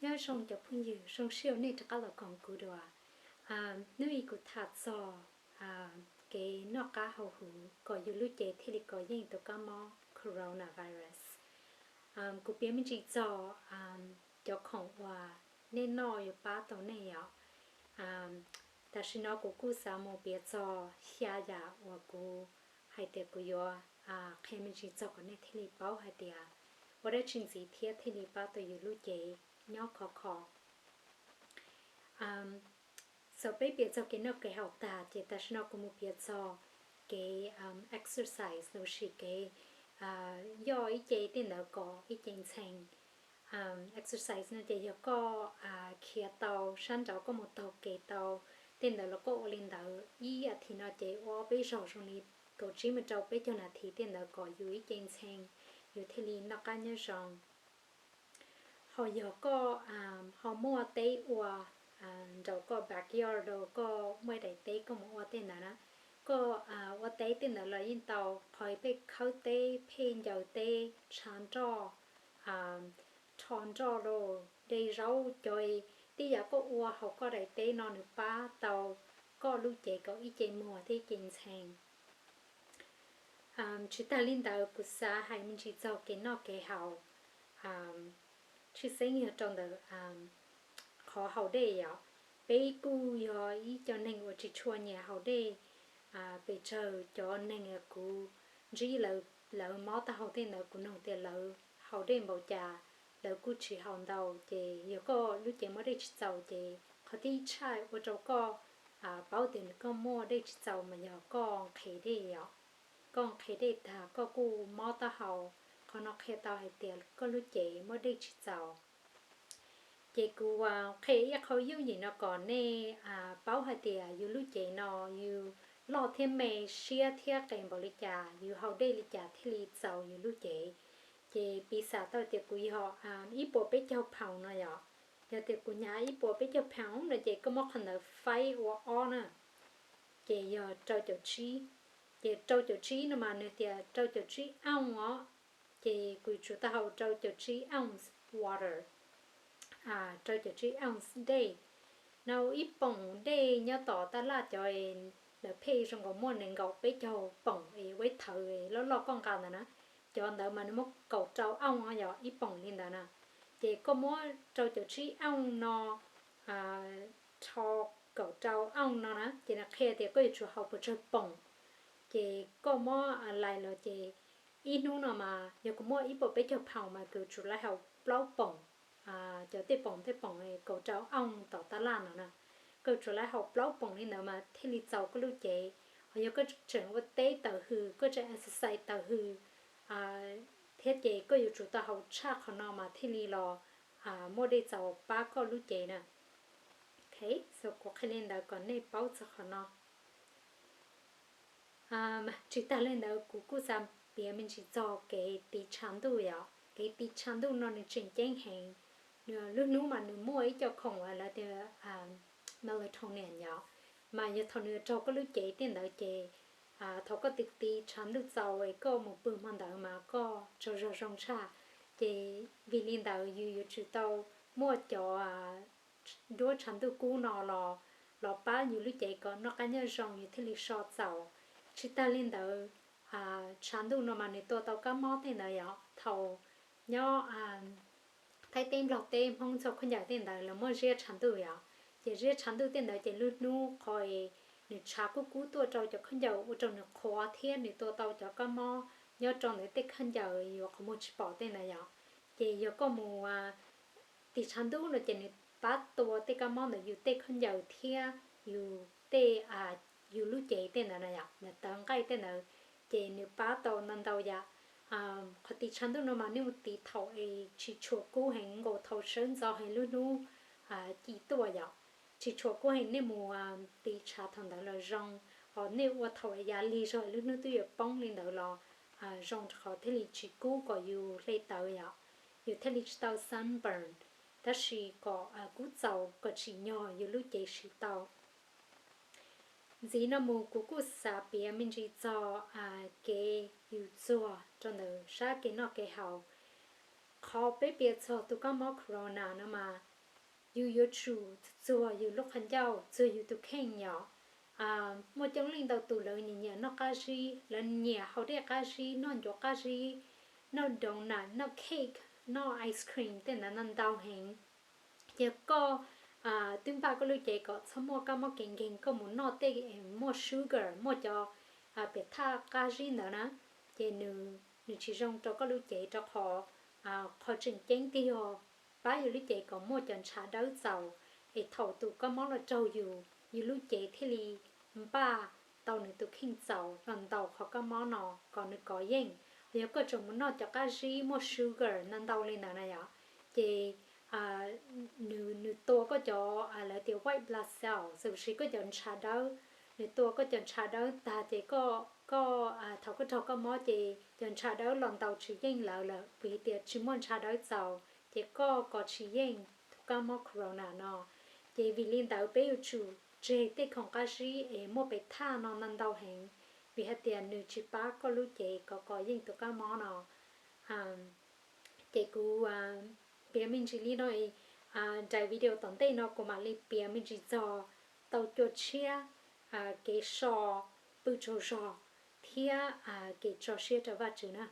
Nyob zoo cov phooj ywg, zoo siab uas nej rov qab los koom kuv dua. Hnub i kuv tham txog kev noj qab haus huv kom yus lub cev thiaj li kov yeej tus kab mob coronavirus. Kuv piav me ntsis txog cov khoom uas nej noj yuav pab tau nej os. Tam sim no kuv kuj xav mus piav txog xya yam uas kuv hais tias kuv yuav qhia me ntsis txog kom nej thiaj li paub hais tias ua dab tsi ntxiv thiab thiaj li pab tau yus lub cev nyob khov kho. Txawm peb piav txog kev noj kev haus tag ces tam sim no kuv mus piav txog kev exercise los sis kev yoj ib ce tej ntawd kom ib ce ntxhee. Exercise no ces yog koj khiav tau sab nraud, koj mus taug kev tau tej ntawd los koj ua li ntawd ib as thiv no ces ua ob peb zaug zoo li kaum tsib mus rau peb caug nas this tej ntawd kom yus ib ce ntxhee, yus thiaj li noj qab nyob zoo. Ho yog koj ho muaj teb ua nraum koj backyard, koj muaj daim teb koj mus ua tej ntawd na, koj ua teb tej ntawd los yeej tau, qhov peb khawb teb, pheej ncaws teb, tshav nroj, rho nroj los de zaub, cov tej yam koj ua hauv koj daim teb no nws pab tau koj lub cev kom ib ce muag thiab ib ce ntxhee. Tsis tag li ntawd kuv xav hais me ntsis txog kev noj kev haus, tshwj xeeb yog rau ntawm qhov haus dej yom. Peb kuj yog ib co neeg uas tsis tshua nyiam haus dej, pes tsawg cov neeg uas kuv ntsib lawv mob taub hau tej ntawd kuv nug tias lawv haus dej npaum cas, lawv kuj tsis haus ntau. Ces yog koj lub cev muaj dej tsis txaus ces qhov tib tshaj ua rau koj paub tias nws koj muaj dej tsis txaus mas yog koj nqhis dej os. Koj nqhis dej tag koj kuj mob taub hau, qhov no qhia tau hais tias koj lub cev muaj dej tsis txaus. Ces kuv qhia ib qho yooj yim no kom nej paub hais tias yus lub cev no yus loj thiab me, siab thiab qes npaum li cas, yus haus dej li cas thiaj li txaus yus lub cev. Ces piv xam tau tias kuv yog ib puas peb caug pound no yom, yog tias kuv hnyav ib puas peb caug pound no ces koj muab qhov ntawd faib ua ob na, ces yog rau caum tsib. Ces rau caum tsib no mas nws tias rau caum tsib ounce os, ces kuv yuav tsum tau haus rau caum tsib ounce water, rau caum tsib ounce dej. No ib poom dej nyob tom taj laj cov lawv pheej zoo nkaus muaj nees nkaum peb caug poom es ua ib thawv loj loj koj nqa ntawd na, cov ntawd mas nws muaj kaum rau ounce yog ib poom li ntawd na. Ces koj muab rau caum tsib ounce no rho kaum rau ounce no na ces nws qhia tias koj yuav tsum haus puas tsawg poom. Ces koj muab lais los ces ib hnub no mas yog kuv muaj ib puas peb caug pound mas kuv tsum laib haus plaub poom, cov tej poom tej poom kaum rau ounce tom taj laj no na. Koj tsum laib haus plaub poom li ntawd mas thiaj li txaus koj lub cev. Ho yog koj tseem ua teb tawm hws, koj tseem exercise tawm hws thiab ces koj yuav tsum tau haus tshaj qhov no mas thiaj li los muaj dej txaus pab koj lub cev na. Ok, so kuv qhia li ntawd kom nej paub txog qhov no. Tsis tag li ntawd kuv kuj xav piav me ntsis txog kev tiv tshav ntuj yom. Kev tiv tshav ntuj no nws tseem ceeb heev. Lub hnub mas nws muaj ib co khoom uas lawv tias melatonin yom, mas yog thaum nws raug koj lub cev tej ntawd ces thaum koj tiv tiv tshav ntuj txaus es koj mus pw hmo ntawd mas koj tsaug zog zoo tshaj. Ces vim li ntawd yus yuav tsum tau muaj cov duab tshav ntuj kub no los, los pab yus lub cev kom noj qab nyob zoo yus thiaj li so txaus. Tsis tag li ntawd, tshav ntuj no mas nws tua tau kab mob tej ntawd yom. Thaum nyob Thaib teb, Nplog teb, Hmoob txog khaub ncaws tej ntawd lawv muab ziab tshav ntuj yom. Ces ziab tshav ntuj tej ntawd ces lub hnub qhov nws tshav kub kub tuaj rau cov khaub ncaws ua rau nws qhuav thiab nws tua tau cov kab mob nyob rau ntawm tej khaub ncaws yus qhov muag tsis pom tej ntawd yom. Ces yog koj mus tiv tshav ntuj no ces nws pab tua tej kab mob ntawd yus tej khaub ncaws thiab yus tej, yus lub cev tej ntawd na yom, tawv nqaij tej ntawd, ces nws pab tau ntau ntau yam. Qhov tiv tshav ntuj no mas nej mus tiv thaum es tsis tshua kub heev nkaus, thaum sawv ntxov heev lub hnub ci tuaj yom. Tsis tshua kub heev nej mus tiv tshav thaum ntawd los zoo, ho nej ua thaum yav lig zog lub hnub twb yuav poob li ntawd los zoo, rau qhov thiaj li tsis kub kom yus hle tawv yom, yus thiaj li tsis tau sunburn, tab sis kom kub txaus kom tsim nyog yus lub cev siv tau. Ntxiv no mus kuv kuj xav piav me ntsis txog kev yus txuag rau ntawm sab kev noj kev haus. Qhov peb piav txog tus kab mob corona no mas yus yuav tsum txuag yus lub qhov ncauj, txuag yus tus kheej yom. Muaj coob leej ntau tus lawv nyiam nyiam noj qab zib, lawv nyiam haus dej qab zib, noj ncuav qab zib, noj donut, noj cake, noj ice cream tej ntawd ntau heev. Ces koj twb npaj koj lub cev kom txhob muaj kab mob kev nkeeg, koj mus noj tej muaj sugar, muaj cov pem thaj qab zib ntawd na, ces nws tsis zoo rau koj lub cev, rau qhov, qhov tseem ceeb tiag yog pab yus lub cev kom muaj cov ntshav dawb txaus, es thaum tus kab mob los raug yus, yus lub cev thiaj li npaj tau nws tus kheej txaus los ntaus qhov kab mob no kom nws kov yeej. Yog koj tseem mus noj cov qab zib muaj sugar ntau ntau li ntawd na yom, ces nws tua koj cov, lawv tias white blood cell, xws li koj cov ntshav dawb, nws tua koj cov ntshav dawb tag ces koj, thaum koj raug kab mob ces cov ntshav dawb los ntaus tsis yeej lawv lawm, vim tias tsis muaj ntshav dawb txaus, ces koj kov tsis yeej tus kab mob corona no. Ces vim li ntawd peb yuav tsum tseg tej khoom qab zib es muaj pem thaj no ntau ntau heev, vim hais tias nws tsis pab koj lub cev kom kov yeej tus kab mob no. Ces kuv piav me ntsis li no, daim video tom ntej no kuv mam li piav me ntsis txog tau cua tshiab, kev so, pw tsaug zog, thiab kev tso siab rau Vajtswv na.